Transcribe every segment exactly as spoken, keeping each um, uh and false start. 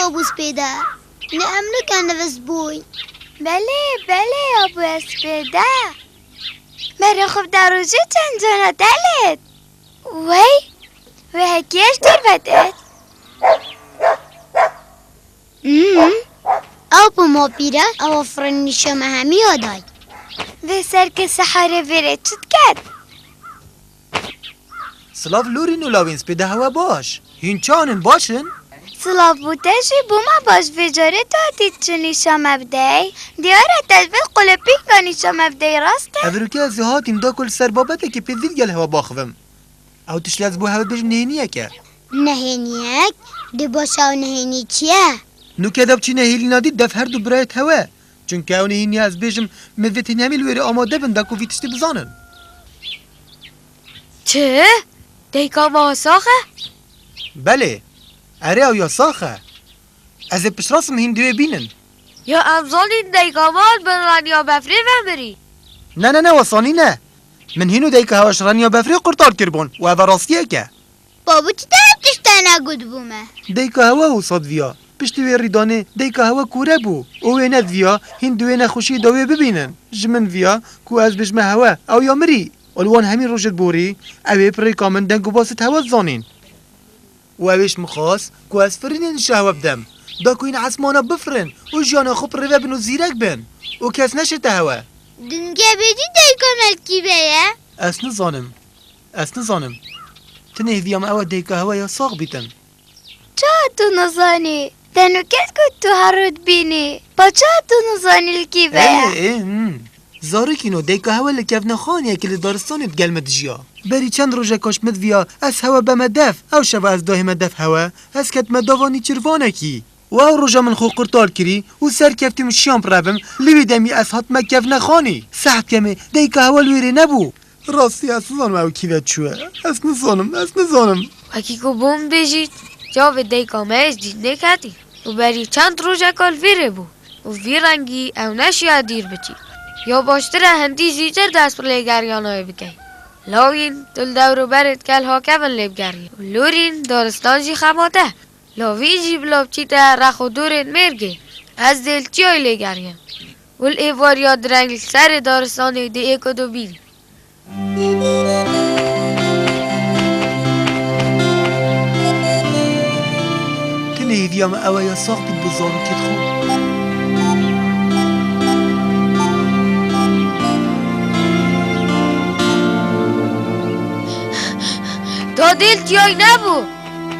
Abû spêde. Ne em nûke nivist bûy. Belê, belê, abû ez spêde. Merê xwe bi darojê çend cana delet. Wey, wê hekî ez dûr vedit. Hmm. Ew bi ma pîre, ew firin nîşa me hemî ya day. Vê serke seharê vêrê çi diket? Silav lûrîn û lawîn spêde hewe baş. Hîn çanin baş in? Silav bû te jî bû me baş vê carê tu hatî çi nîşa me bidey? Diyar e te vê qulepînka nîşa me bidey rast e? Ev rûke ez ê hatîm da ku li ser babetekê pê vî gel hewe baxivim. Ew tişt ez bo hewe bêjim nehêniyek e. Nehêniyek? Dê baş ew nehênî çi ye? Nûke de biçîne hêlîna dî dev her du birayet hewe. Çunke ew nehênî ez bêjim min vê tenê hemî li wêrê amade bin da ku vî tiştî bizanin. Çi? Dayika me sax e? Belê. Erê ew ya sax e. Ez ê piştrast im hîn diwê bînin. Ya em zanîn dayika me li bin raniya befrê ve mirî. Ne, ne, ne, we sanî ne. Min hîn û dayika hewe ji raniya befrê qurtar kiribûn û ev rastiyek e. Babû çi te ev tişt te negotibû me? Dayika hewe wisa diviya. Piştî wê rîdanê dayika hewe kûre bû û wê nediviya hîn di wê nexweşiyê de wê bibînin. Ji min viya ku ez bijme hewe, ew ya mirî. Û li wan hemî rojê borî, ew ê bi rêka min deng û basê hewe dizanîn. Û ew ê ji min xwest ku ez firînê nîşa hewe bidem. Da ku hîn esmana bifirin û jiyana xwe bi rê ve bin û zîrek bin û kes neşête hewe. Dingê bêjî dayika me li kî ve ye? Ez nizanim. Ez nizanim. Tenê hêviya me ew e dayika hewe ya sax bîtin. Çawa tu nizanî? Te nûke got tu her roj dibînî. Pa çawa tu nizanî li kî ve ye? Ê, ê, hmm. Zarokîno, dayika hewe li kevnexaneyekê li daristanê digel me dijiya. Berî çend rojeka ji min diviya ez hewe beme dev. Ew şeva ez dahême dev hewe, ez ketime dava nîçirvanekî. Û ew roja min xwe qurtar kirî û serkeftî min şiyan birevim, li wî demî ez hatime kevnexanî. Sehet kemê, dayika hewe li wêrê nebû. Rastî ez nizanim ew kî ve çûye. Ez nizanim, ez nizanim. Wekî ku bû min bêjî, çavê dayika me ji dît nêketî û berî çend rojeka li vîrê bû û vî rengî ew neşiya dîr biçî. Ya baştir e hindî zîtir dest bi lêgeriyana wê bikey. Lawîn tu li dewr û berê dikel hakevin lê bigeriyê û lûrîn daristan jî xebate. Lavîn jî bila biçîte rex û dorên mêrgê. Ez dê li çiyayê lêgeriyim. Û li êvariya direng li serê daristanê dê êko do bînî. Tenê hêviya me ew e ya sax bît bi zarokêt xwe. Da dê li çiyayê nebû.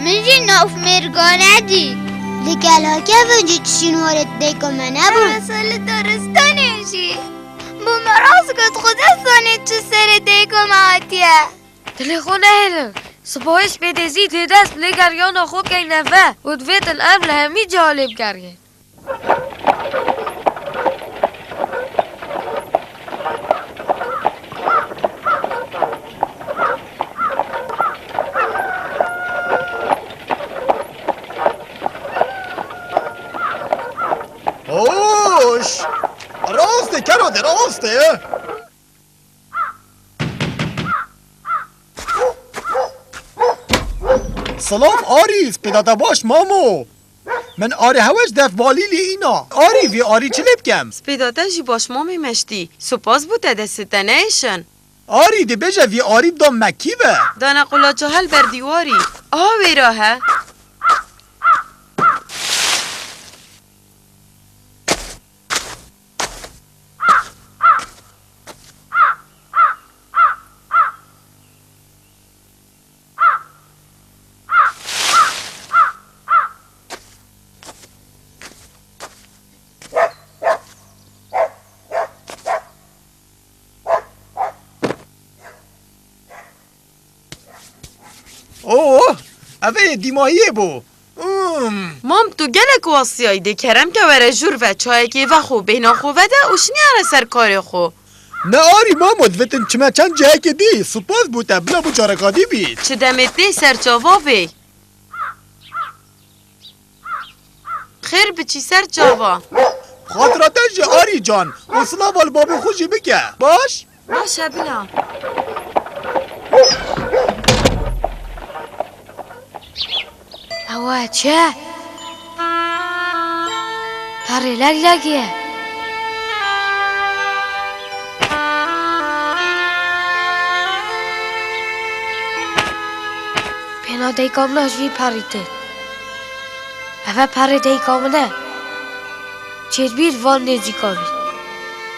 Min jî nav mêrgane dît. Li kelhakevin jî çişîn warê dayika me nebû. Resa li daristanê jî. Bo me rast got, Xwedê zanî çi serê dayika me hatiye. Dilê xwe nehêlin. Sibahê spêdê zî dê dest lêgeriyana xwe keyne ve û divêtin em li hemî ciha lê bigeriyên. Hoş! Rast e, kera de rast e. Silav Arî, spêda te baş mamo. Min arê hewe ji dev balîlî îna. Arî, vê arî çi lê bikem? Spêda te jî baş mamê meştî. Spas bo te destê te neêşin. Arî, dê bêje vê arî da me kî ve? Dana qulaça hel ber dîwarî. Aha wêra he. Oh, ev ê dîmahiyê bû. Hmm. Mam, tu gelek wasiyayî dê kerem ke were jûr ve çayekê vexwe bêhna xwe vede û şiniyare ser karê xwe. Ne arî mamo, divitin çime çend cihekê dî, spas bo te, bila bo careka dî bî. Çi demê tê ser çava bê. Xêr biçî ser çava. Xatira te jî Arî can û silava li babê xwe jî bike. Baş? Baş e bila. Ew e çi? Perê leg leg ye. Pêna dayika min a ji vî perî tê. Eve perê dayika min e. Çêdibî li van nêzîka bî.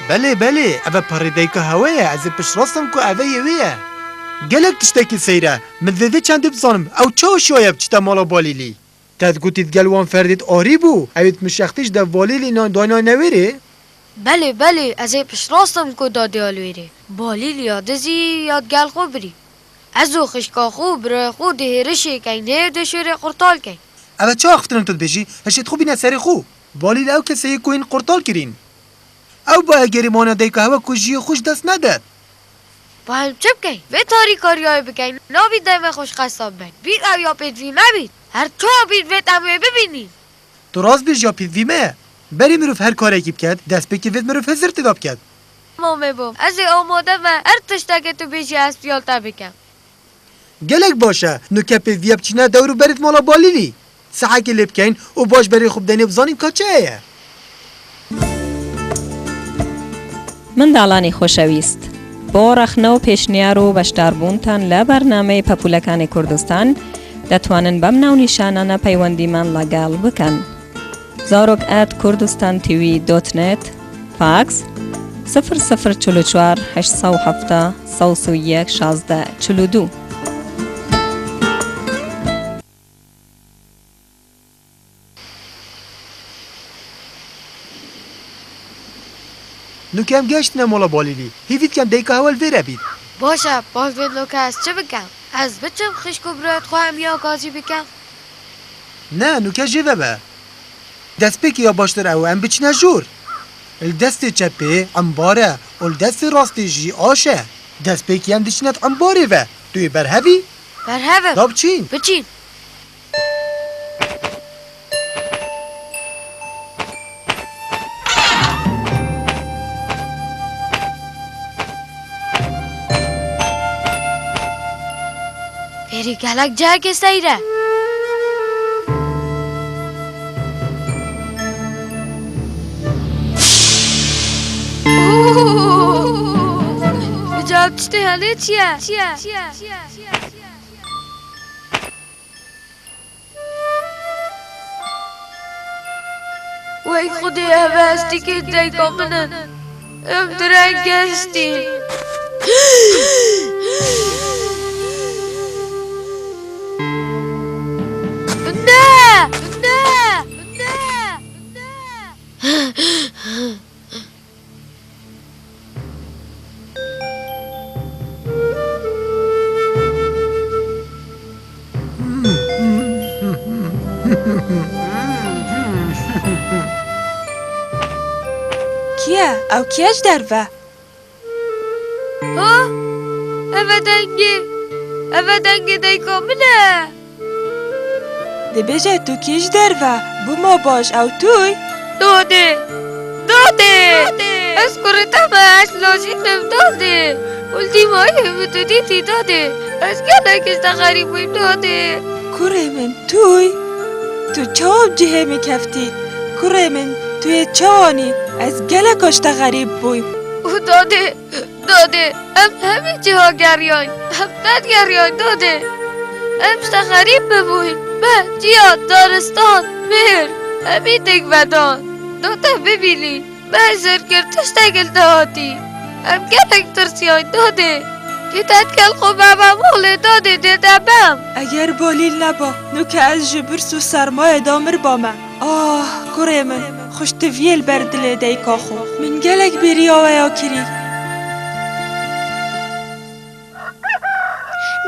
Belê, belê, eve perê dayika hewe ye, ez ê piştrast im ku eve yê wê ye. Gelek tiştekî seyr e. Min divê çendê bizanim, ew çawa şiyaye biçite mala Balîlî? Te digotî digel wan ferdê de arî bû, ew ê di mişextî ji de Balîlî nan dayna newêrê? Belê, belê, ez ê piştrast im ku da diya li wêrê. Balîlî ya dizî ya digel xwe birî. Ez û xişka xwe û birayê xwe di hêrişê keyn, nê di şêrê qurtal keyn. Ev e çi axiftin tu dibêjî? Hişê xwe bîne serê xwe. Balîlî ew kesê ye ku hîn qurtal kirîn. Ew bi egerî mane dayika hewe ku jiyê xwe ji dest nede. Ba em çi bikeyn? Vê tarîkariyayê bikeyn, nabî demê xwe ji qesta bibeyn. Bîr ew ya pêdivî me bît. Her çawa bîr vêt em wê bibînîn. Tu rast bêjî ya pêdivî me ye. Berî mirov her karekî biket, destpêkê vêt mirov hizir têda biket. Mamê bab, ez ê amade me, her tiştekê tu bêjî ez piya te bikem. Gelek baş e. Nuke pêdiviya biçîne dewr û berê di mala Balîlî. Sehekê lê bikeyn û baş berê xwe bidenê bizanîn ka çi heye. منداڵانی خۆشەویست، بۆ ڕەخنە و پێشنیار و بەشداربوونتان لە بەرنامەی پەپوولەکانی کوردستان، دەتوانن بەم ناونیشانانە پەیوەندیمان لەگەڵ بکەن. زارۆک ئەت کوردستان تیوی دۆت نێت، فاکس، سفر سفر چل و چوار، هەشت سەد و حەفتا، سەد و یەک، شازدە، چل و دوو. Nuke em gehiştine mala Balîlî. Hîvî dikem dayika hewe li vêre bît. Baş e, bal vê nuke ez çi bikem? Ez biçim xişk û birayê xwe em ya gazî bikem? Ne, nuke jê vebe. Destpêkê ya baştir ew e em biçine jor. Li destê çepê embar e û li destê rastê jî aş e. Destpêkê em diçine di embarê ve. Tu yê berhevî? Berhev im. Da biçîn. Biçîn. Fêrî gelek cihekê seyr e. Bi cihek tiştê hene çi ye? Çi ye? Çi ye? Çi ye? Çi ye? Wey Xwedê, ev hestîkê dayika min in. Em direng gehiştîn. Ne! Ne! Ne! Ne! Kî ye? Ew kî ye ji derve? Ha? Ev e dengê, ev e dengê dayika min e. Dibêje tu kî ji derve? Bûma baş ew tûy? Dadê! Dadê! Dadê! Ez kurê te me, ez lajîn im dadê. Û li dîmayê min tu dîtî dadê. Ez gelek ji te xerîb bûyim dadê. Kurê min tûy? Tu çawa bi cihê min keftî? Kurê min tu yê çawa nî? Ez gelek ji te xerîb bûyim. Û dadê! Dadê, em hemî ciha geriyan, em nedigeriyayîn dadê. Em ji te xerîb bibûyîn. Me, ciya, daristan, mêr, hemî têk vedan. Da te bibînî, me hizir kir tiştek li te hatî. Em gelek tirsiyayîn dadê. Kê te digel xwe bebe malê dadê dê te bem. Eger Balîl neba, nuke ez ji birs û sermayê da mirba me. Ah, kurê min, xuştiviyê li ber dilê dayika xwe. Min gelek bêriya we ya kirî.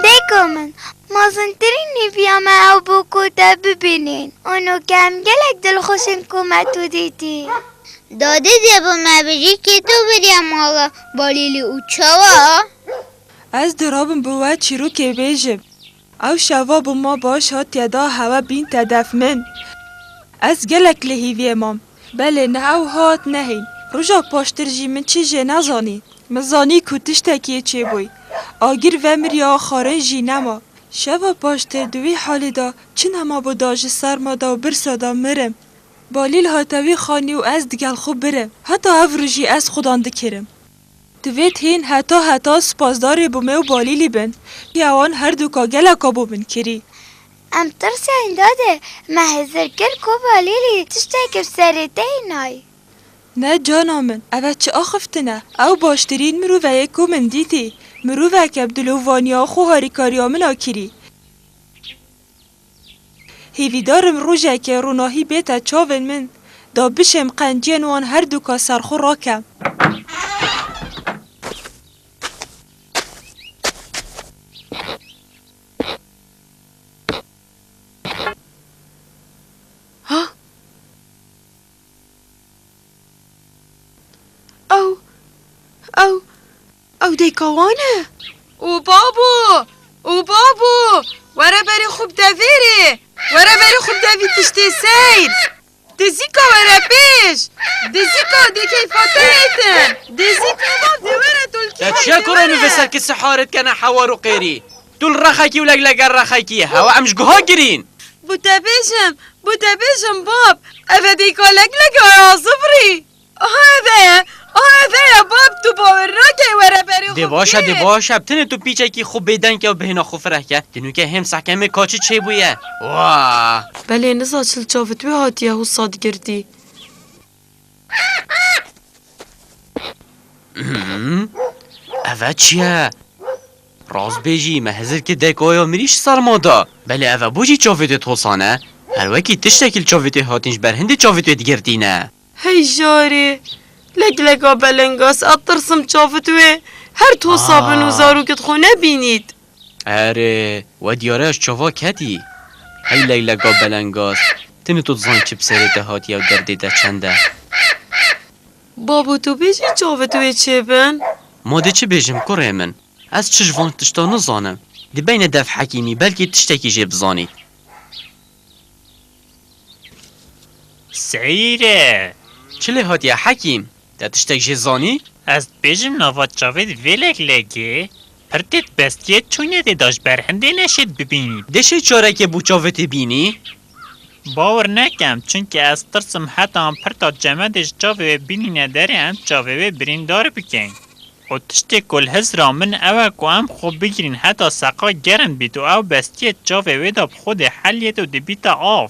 Dayika min, mezintirîn hêviya me ew bû ku te bibînîn. Û nuke em gelek dilxweş in ku me tu dîtî. Dadê dê bi me bijî kê tu biriye mala Balîlî û çawa? Ez dirabim bi we çîrokê bêjim. Ew şeva bûma baş hatiye da hewe bîn tedef min. Ez gelek li hîviyê mam. Belê ne ew hat ne hîn. Roja paştir jî min çi jê nezanî. Min zanî ku tiştekî çêbûy. Agir vemiriya, xwarin jî nema. Şeva paştir di wî halî de çi nema bû da ji serma da û birsa da mirim. Balîl hate wî xanî û ez digel xwe birim. Heta hev rû jî ez xudan dikirim. Divêt hîn heta heta spasdarê bûmê û Balîlî bin. Ewan her duka geleka bo min kirî. Em tirsayin dadê, me hizir kir ku Balîlî tiştek bi serê te nayê. Ne cana min, ev e çi axiftin e? Ew baştirîn mirov e yê ku min dîtî. Miroveke bi dilovaniya xwe harîkariya min a kirî. Hêvîdar im rojekê ronahî bête çavên min, da bişêm qenciyên wan her duka ser xwe rakem. Ha? Ew, ew, ew dêka wan e. Û babo, û babo, were berê xwe bi devê rê, were berê xwe bi devî tiştê seyr. Dizîka were pêş, dizîka dê keyfa te hêtin. Dizîka bab dê were tu li Te kî çiya kurê min vê serkê siharet kene hewar û qêrî? Tu li rexekî û leg leger rexekî, hewa em ji guha girîn. Bû te bêjim, bû te bêjim bab, ev e dêka leg leg e azibrî. Aha ev e, aha ev e bab, tu bawer nake were berê xwe Dê baş e, dê bikê. Baş e, tenê tu pîçekî xwe bêdeng ke û bihêna xwe fireh ke. Dê nûke hêm sehkemê ka çi çêbûye. Wa! Belê niza çil çavit wê hatiye hûsa digirtî. Hmm, ev e çi ye? Rast bêjî, me hizir kir dek aya mirî ji serma da. Belê ev e bo jî çavê te tosane. Her wekî tiştekî li çavê te hatîn ji ber hindê çavê te digirtîne. Hey jarê, leglega belengas, ez tirsim çavit wê her tosa bin û Aa. Zarokit xwe nebînît. Erê, we diyare ez çava ketî. Hey leyleka belengaz, tenê tu dizanî çi bi serê te hatiye û derdê te çend e. Babo, tu bêjî çavê tu wê çêbin? Ma dê çi bêjim kurê min? Ez çi ji van tişta nizanim. Dibeyne dev hekîmî, belkî tiştekî jê bizanî. Seyre! Çi lê hatiye hekîm? Te tiştek jê zanî? Ez dibêjim nava çavê di vê leglegê pirtêt bestiyê çûnê tê da ji ber hindê neşêt bibînî. Dê şê çarekê bû çavê tê bînî? Bawer nekem, çunke ez tirsim heta em pirta cemedê ji çavê wê bînîne derê em çavê wê birîndar bikeyn. Û tiştê ku li hizra min ew e ku em xwe bigirîn heta seqa germ bît û ew bestiyê çavê wê de bi xwe dê heliyêt û dibîte av.